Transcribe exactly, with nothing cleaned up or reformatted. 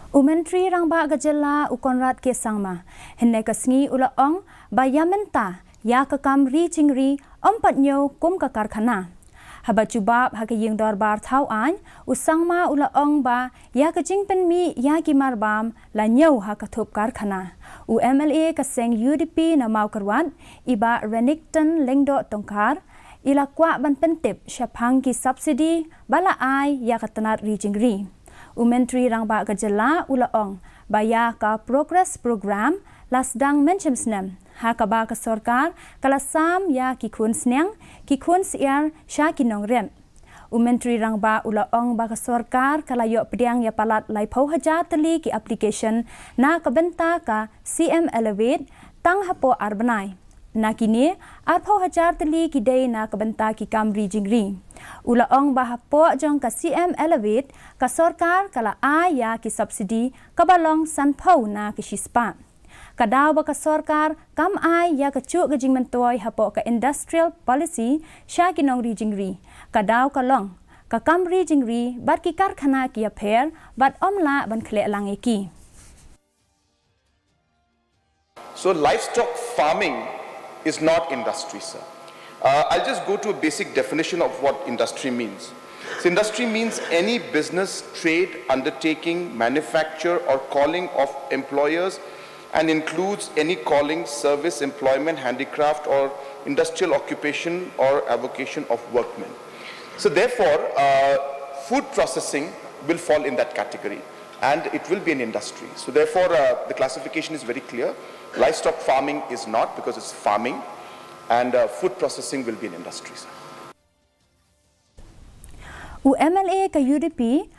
U Myntri Rangbah ka Jylla u Conrad K Sangma hynne ka sngi u la ong ba ïa mynta ïa ka kam ri jingri ym pat ñiew kum ka karkhana. Haba jubab ha ka ïing dorbar thaw aiñ, u Sangma u la ong ba ïa ka jingpynmih ïa ki marbam la ñiew ha ka thup karkhana. U M L A ka seng U D P na Mawkyrwat, i Bah Renikton Lyngdoh Tongkhar, i la kwah ban pyntip shaphang ki subsidy ba la ai ïa ka tnat ri jingri. U Myntri Rangbah ka Jylla u la ong ba ïa ka Progress Programme la sdang mynshem snem, ha kaba ka sorkar ka la sam ïa ki khun sniang, ki khun syiar sha ki nongrim. U Myntri Rangbah u la ong ba ka sorkar ka la ïoh pdiang ïa palat laiphew hajar tylli ki application na ka bynta ka C M Elevate tang hapoh ar bnai. Na kine, arphew hajar tylli ki dei na ka bynta ki kam ri jingri. U la ong ba hapoh jong ka C M Elevate, ka sorkar ka la ai ïa ki subsidy kaba long sanphew na ka shispah. Ka daw ba ka sorkar kam ai ïa ka juh ka jingmyntoi hapoh ka industrial policy sha ki nongri jingri, ka daw ka long ka kam ri jingri bad ki karkhana ki ïapher bad ym lah ban khleh lang ïa ki. So livestock farming is not industry, sir. Uh, I'll just go to a basic definition of what industry means. So industry means any business, trade, undertaking, manufacture, or calling of employers, and includes any calling, service, employment, handicraft, or industrial occupation or avocation of workmen. So therefore, uh, food processing will fall in that category, and it will be an industry. So therefore, uh, the classification is very clear. Livestock farming is not, because it's farming, and uh, food processing will be an industry, sir. U M L A ka U D P,